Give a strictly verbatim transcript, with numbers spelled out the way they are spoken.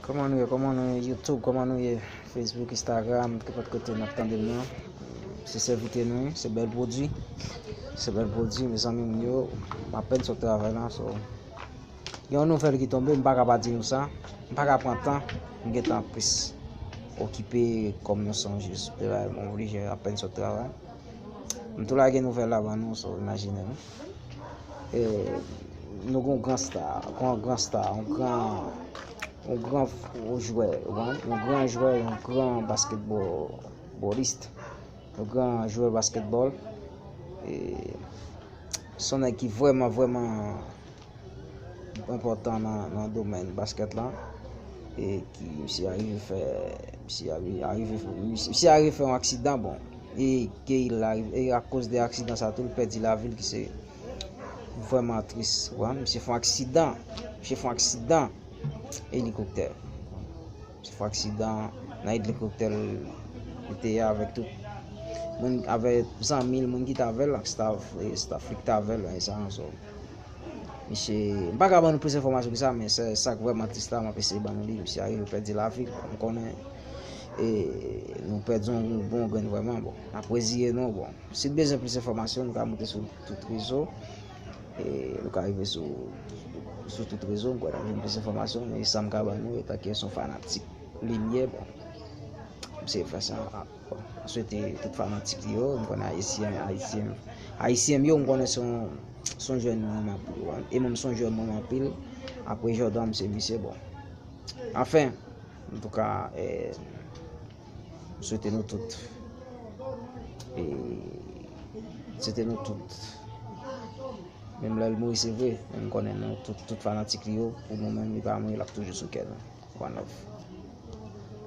Kòman nou ye? Kòman nou ye YouTube? Kòman nou ye Facebook, Instagram, nenpòt kote n ap tande m nan? Se sèvitè nou ye, se bèl pwodui. Se bèl pwodui, mezanmi, moun yo. M apèn sot travay la, so. Gen yon nouvèl ki tonbe, m pa ka pa di nou sa. M pa ka pran tan, m gentan plis okipe kòm nou sonje. Se pa m oblije apèn sot travay. M tou lage nouvèl la ban nou, so imajine nou. E, nou gon gran sta, gon gran sta, yon gran, yon gran jwè, yon gran jwè, yon gran basketbòlis, yon gran jwè basketbòl. E, se yon nèg ki vrèman, vrèman enpòtan nan, nan domèn baskèt la. E ki misye arive fè, misye arive, arive, misye, misye arive fè yon aksidan, bon. E ke il arive, e akoz de aksidan sa tou, li pèdi lavi l, ki se vrèman tris. Ou konprann? Misye fè yon aksidan. Misye fè yon aksidan elikoptè. Misye fè yon aksidan nan elikoptè li te ye avèk tout moun, avèk zanmi l, moun ki t avè l, ak staff, e staff li ki t avè l, e sa, so. Misye, m pa ka ban nou plis enfòmasyon ki sa, men se sa k vrèman tris la, m ap eseye ban nou li. Misye arive pèdi lavi l. M konnen, e, nou pèdi yon bon grenn vrèman, bon. N ap reziye nou, bon. Si n bezwen plis enfòmasyon, nou ka monte sou tout rezo. E, nou ka rive sou, sou tout rezo, m kwè n ap jwenn plis enfòmasyon, men sa m ka ban nou, etan ke se yon fanatik Limyè, bon. M se fè sa. Bon, m swete tout fanatik li yo, m konnen ayisyen, ayisyen, ayisyen m yo, m konnen se yon, se yon jèn mwen anpil, wi. E menm se yon jèn mwen anpil. Apre Jordan, m se misye, bon. Anfen, antouka, eh, m swete nou tout. E, m swete nou tout. Menm lè l mouri, se vre, men m konnen nou tout, tout fanatik li yo, pou nou menm, li pa mouri, l ap toujou sou kè nou. One love.